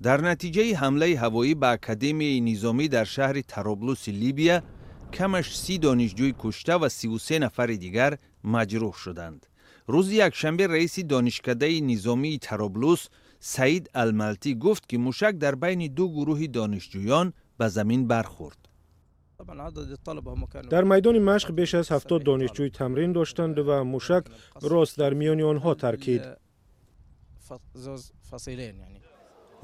Дар натиҷаи ҳамлаи ҳавоӣ ба академияи низомӣ дар шаҳри Тароблуси Либия камаш 30 донишҷӯй кушта ва 33 нафари дигар маҷрӯҳ шуданд. Рӯзи якшанбе раиси донишкадаи низомии Тароблус Саид Алмалтӣ гуфт, ки мушак дар байни ду гурӯҳи донишҷӯён ба замин бархӯрд. Дар майдони машқ беш аз 70 донишҷӯй тамрин доштанд ва мушак рост дар миёни онҳо таркид.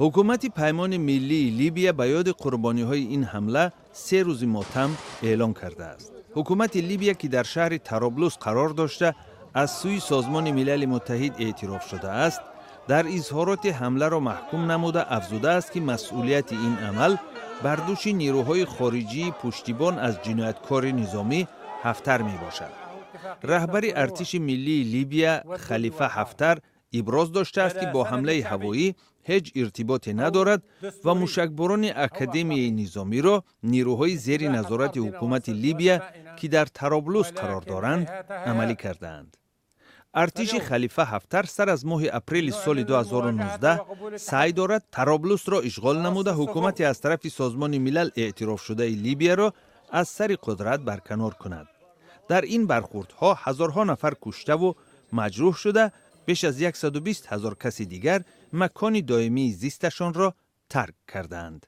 Ҳукумати Паймони миллии Либия ба ёди қурбониҳои ин ҳамла 3 рӯзи мотам эълон кардааст. Ҳукумати Либия, ки дар шаҳри Тароблус қарор дошта, аз сӯи Созмони Милали Муттаҳид эътироф шудааст, дар изҳороти ҳамларо маҳкум намуда афзудааст, ки масъулияти ин амал бар дӯши нерӯҳои хориҷии пуштибон аз ҷинояткори низомӣ Ҳафтар мебошад. Раҳбари артиши миллии Либия Халифа Ҳафтар иброз доштааст, ки бо ҳамлаи ҳавоӣ ҳеҷ иртиботе надорад ва мушакборони академияи низомиро нерӯҳои зери назорати ҳукумати Либия, ки дар Тароблус қарор доранд, амалӣ кардаанд. Артиши Халифа Ҳафтар сар аз моҳи апрели соли 2019 саъй дорад Тароблусро ишғол намуда, ҳукумати аз тарафи Созмони Милал эътирофшудаи Либияро аз сари қудрат барканор кунад. Дар ин бархӯрдҳо ҳазорҳо нафар куштаву маҷрӯҳ шуда, беш аз 120 000 каси дигар макони доимии зисташонро тарк кардаанд.